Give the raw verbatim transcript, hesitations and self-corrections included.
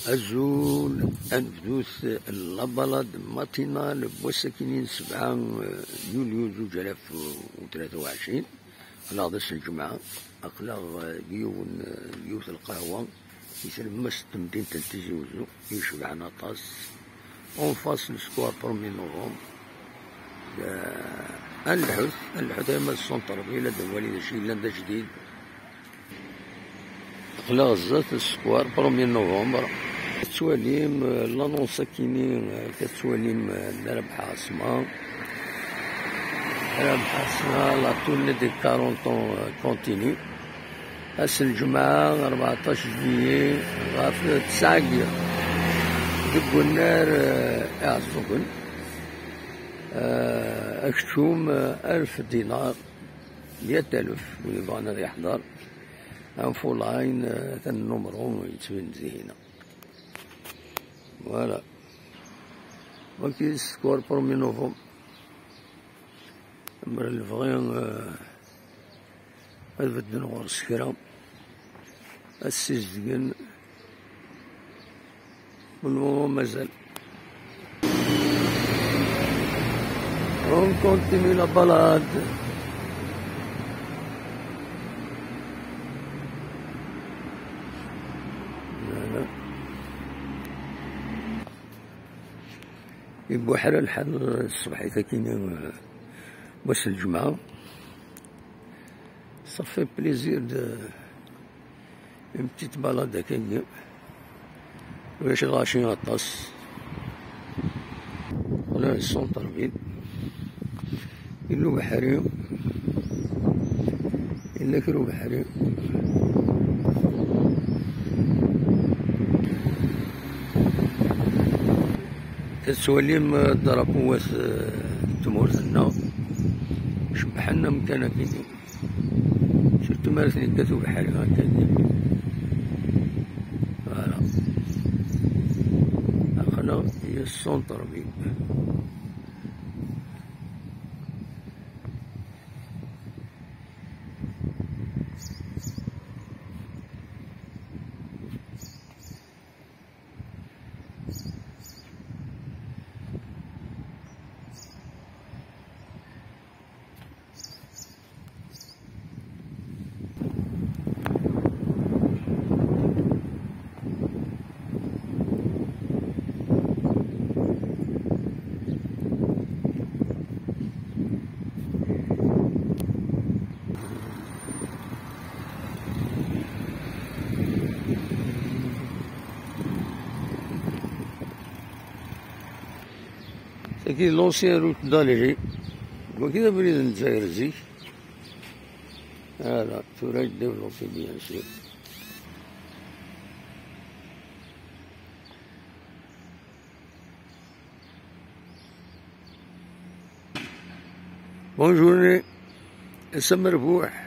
Azul, ad nebdut la balade matinale n wass-akini n sebɛa, eh, yulyu zuǧ alaf u tlata u ɛecrin, neɣ d ass n lǧemɛa. Aql-aɣ, eh, deg yiwen, eh, yiwet lqahwa i tlemmast n temdint n Tizi Uzzu, i icebḥen aṭas, en face n square premier novembre. Eh, ad nlḥut, ad nlḥut arma d centre-ville, ad nwali d acu yellan d ajdid. Aql-aɣ zdat square premier novembre. Tettwalim, eh, l'annonce-akini, eh, tettwalim, eh, n Rabeḥ Ɛaṣma. Rabeḥ Ɛaṣma, la tournée des quarante ans, eh, continue. Ass n lǧemɛa, rbeɛṭac juillet, ɣef tesɛa deg unnar, eh, Iɛeẓẓugen. Eh, akeččum, eh, alef dinar, meyya alef, win yebɣan ad yeḥḍer. Info line, eh, atan numru yettbin-d dihina. Voilà. Wagi square premier novembre. Mer lebɣi, eh, ad bedden ɣur-s kra, ad ssizdgen. Pour le moment, mazal. On continue la balade. Voilà. Ibuḥra lḥal ṣṣbeḥ-ik akkin, wass n lǧemɛa. Ça fait plaisir de Une petite balade akagi. Ulac lɣaci aṭas. Ula d centre-ville. Yella ubeḥri. Yella kra ubeḥri. Tettwalim, eh, ddarapu-wat, eh, n tmurt-nneɣ. Cebbḥen amkan akagi. Surtout mi ara ten-yekkat ubeḥri akkagi. Voilà. Aql-aɣ i centre-ville. Tagi d l'ancienne route d'Alger. Wagi d abrid n Lezzayer zik. Voilà, tura développé bien sûr. Bonne journée. Ass amerbuḥ.